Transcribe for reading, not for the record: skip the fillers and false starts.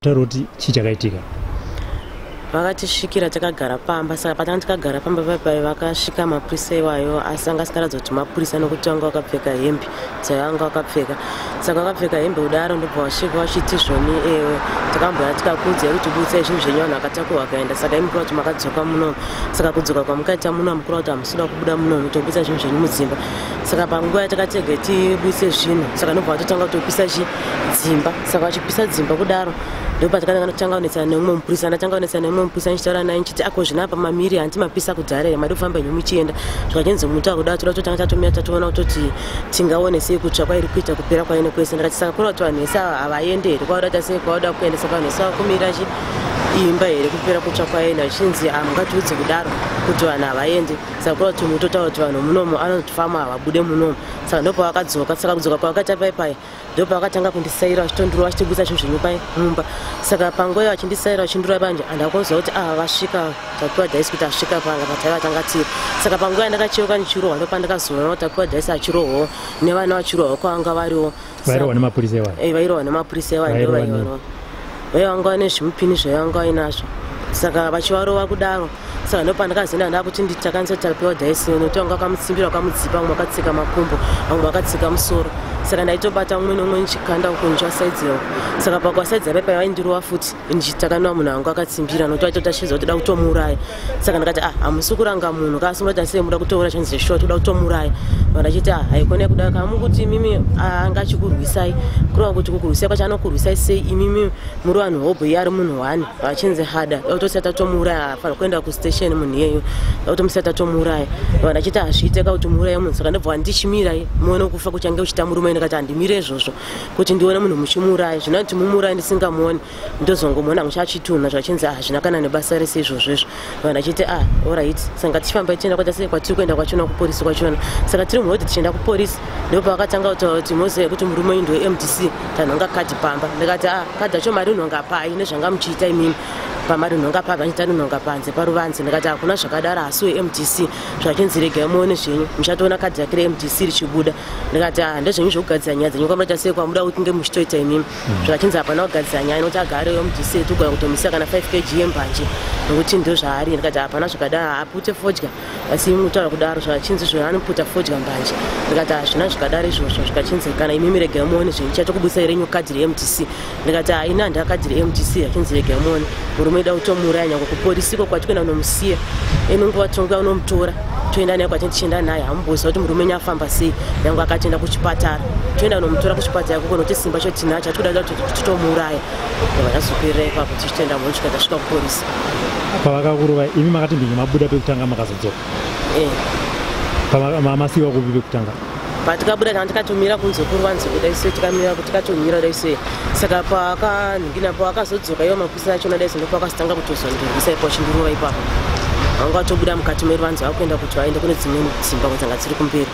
Mutauro kuti chii chakaitika? Vakatisvikira takagara pamba. Saka patanga tikagara pamba paipai, vakasvika mapurisa iwayo, asi anga asingaratidza kuti mapurisa, nokuti vanga vakapfeka hembe dzavanga vakapfeka. Saka vakapfeka hembe kudaro, ndobva vasvika vachiti zvoni, ewe takamboya tikakuudzai kuti butsai zvinhu zvenyu, vanhu vakatakurwa vakaenda. Saka imi kura kuti makadzoka munomu, saka kudzoka kwamukaita muno, mukura kuti hamusida kubuda munomu, tobutsa zvinhu zvenyu mudzimba. Saka panguva yatakatege tibutse zvinhu, saka ndobva vatotanga kutopisa chi dzimba. Saka vachipisa dzimba kudaro, ndopatakatanga kunetsana nemumwe mupurisa. Ndatanga kunetsana nemumwe mupurisa, ndichitaura naye ndichiti, ako zvino apa mamiri hanti mapisa kudhara here? Madi kufamba henyu muchienda. Zvikachinzi muti akuda toda kutotanga tatomira, tatoona kutoti tingaone sei kutsva kwairi kuita, kupera kwaine kwese. Ndakati, saka kura kuti vanhu vese ava havaende here? Kwauda ta sei kwauda kuenda? Saka vanhu vese vakumira chi imba here kupera kutsva kwaenda? Zvichinzi, hamungatiudze kudaro kuti vanhu havaende. Saka kura kuti mutotaura kuti vanhu munomu anotofama havabude munomu. Saka ndopavakadzoka. Saka kudzoka kwavakaita paipai, ndopavakatanga kundisaira, vachitondurova, vachitibudisa zvinhu zvenyu pai mumba. Saka panguva iyo vachindisaira, vachindurova banje, handakunzwa kuti ava vasvika, Tapiwa Dhaisi kuti asvika panga pataiva tanga tiri. Saka panguva yandakacheuka ndichirohwa, ndopandakazoona kuti Tapiwa Dhaisi achirohwawo nevana vachirohwa kwavanga variwo. Vairohwa nemapurisa iwayo? Eh, vairohwa nemapurisa iwayo. Ndo vaivarova, vaivanga vane zvimupini zvavanga vainazvo. Saka vachivarova kudaro, saka ndopandakazoenda ndakuti nditakanisa Tapiwa Dhaisi, nokuti vanga vakamutsimbira, vakamudzipa, vamwe vakatsika makumbo, vamwe vakatsika musoro. Saka ndaitobata mumwe nomwe ndichikanda uko, ndichivasaidzira uko. Saka pakuvasaidza paipai, vaindirova futi ndichitakanwa munhu anga akatsimbira, nokuti vaitotashidza kuti da kutomuuraya. Saka ndakati, ah, hamusi kuranga munhu kasi munoita sei? Muda kutoura chinzi short, kuda kutomuuraya. Vanhu vachiti, ah, haikone kuda kamukuti imimi anga achikurwisai, kureva kuti kukurwisai kwacho anokurwisai sei imimi muri vanhu hobho, iye ari munhu one? Vachinzi hada kutosiya tatomuuraya, afanira kuenda kustation munhu iyeyo, kutomusiya tatomuuraya. Vanhu vachiti hazviite ka kuti muuraye munhu. Saka ndobva ndichimirai muone kufa kuchange uchita murume. Ndikati handimire izvozvo kuti ndione munhu muchimuuraya, zvino kuti mumuuraye ndisingamuoni, ndozongomuona muchachitunha. Zvachinzi, ah, hazvina kana nebasa rese izvozvo izvo. Vanhu vachiti, ah, alright. Saka tichifamba tichienda kwaita sei, kwatiri kuenda kwachona, kuporisi kwachona. Saka tiri murodhi tichienda kuporisi, ndopavakatanga kutaura kuti moziva kuti murume uyu ndeweMDC, tanhonga kadhi pamba. Ndikati, ah, kadhi acho mari nhonga pai nezvanga muchiita imimi pamari nhonga pa? Vachita nhonga panze paruvanze. Ndikati hakuna zvakadaro, asi weMDC. Zvachinzi, regai muone zvenyu, muchatoona kadhi rake reMDC richibuda. Ndikati, ah, ndezvenyu zvokugadzira nyaya dzenyu kwamunoita sei, kwamuda kuti kunge muchitoita imimi. Zvachinzi hapana kugadzira nyaya, nokuti agare weMDC togona kutomisa kana 5 kg yembanje, nokuti ndo zvaari. Ndikati hapana zvakadaro, haapute fodya, asi imi mutaura kudaro. Zvachinzi zvo anoputa fodya mbanje. Ndikati hazvina zvakadaro izvozvo. Zvikachinzi, kana imimi regai muone zvenyu, chatokubudisa renyu kadhi reMDC. Ndikati haina, handina kadhi reMDC. Achinzi, regai muone, murume ida kutomuuraya, nyange kuporisiko kwati kuenda kunomusiya enonguva tonguya unomutora toenda naye kwatini tichienda naye, hamumboziva kuti murume nyafamba sei. Nyange akatoenda kuchipatara, toenda kunomutora kuchipatara ikoko, nokuti simba cho tinacho, hatikuda kuti titomuuraya. Vakazoperera ipapo, tichitoenda mosvika tasvika kuporisi. Pavakakurova imi makati ndinge mabuda pekutanga, makazodzoka? Eh. Masiwa kupi pekutanga? Patikabuda tanga tikatomira kunze kuruvanze kudai sei, tikamira tikatomira kudai sei. Saka pakanhingina pavakazodzoka ivo mapurisa achona dai sei, ndopakazotanga kutozondirwisa ipo, vachindirova ipapo. Vanga vatobuda mukati meruvanze vakuenda kuti vaende kune dzimwe dzimba dzanga dziri kumberi.